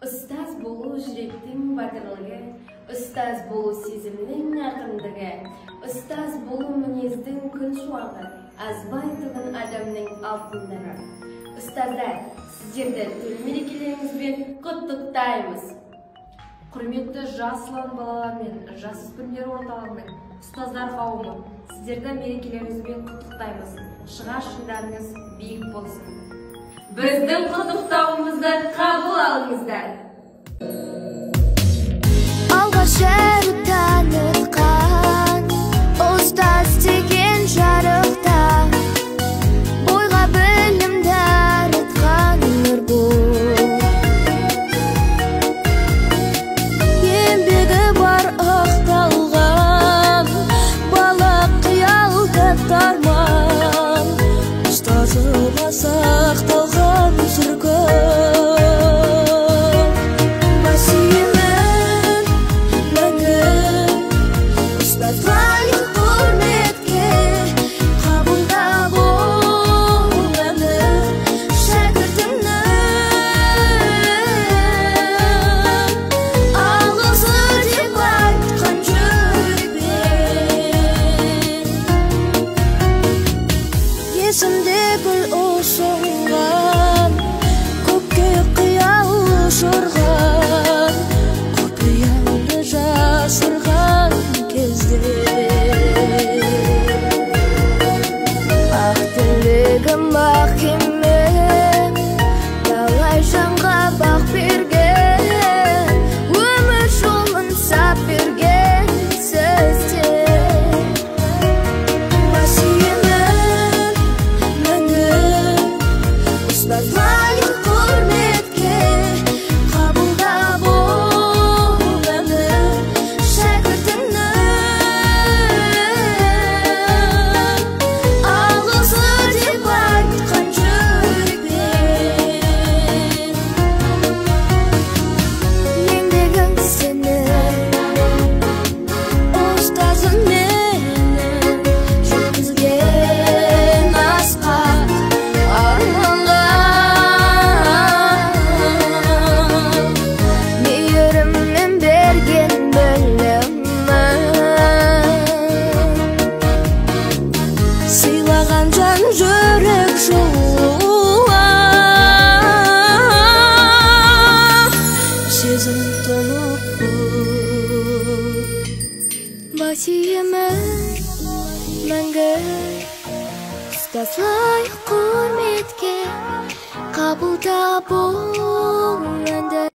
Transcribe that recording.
Ұстаз болу жүректің батырлығы, ұстаз болу сезімнің ақындығы, ұстаз болу мінездің күн шуағы, азбайтұғын адамның алтындығы. Ұстаздар, сіздерді төл мерекелеріңізбен құттықтаймыз. Құрметті Жас ұлан балалар мен жасөспірімдер орталығының ұстаздар қауымы, сіздерді мерекелеріңізбен құттықтаймыз. Шығар шыңдарыңыз биік болсын. Біздің құттықтауымызды қабыл алыңыздар. Алғаш әріп танытқан ұстаз деген жарықта, бойға білім дарытқан нұр бол. Еңбегі бар ақталған, бала қиялдап арман, ұстазыма сақталған сыр көп. Бас иемін мәңгі ұстаз лайық құрметке, қабылдап ол әні шәкіртімнің. Алғысы деп айтқан жүрекпен. Есімде гүл ұсынған, көкке қиял ұшырған, құпиямды жасырған кезде. Ақ тілегім ақ кемем, талай жанға бақ берген, өмір жолын сап берген сіздер. Бас иемін мәңгі ұстаз лайық құрметке, қабылдап ол әні шәкіртімнің. Алғысы деп айтқан жүрекпен. Еңбегің сенің, Ұстазым менің, жеткізген асқақ арманға. Мейіріммен берген білімін, сыйлаған жан жүрек жылуа, сезім толып. Бас иемін мәңгі ұстаз лайық құрметке, қабылдап ол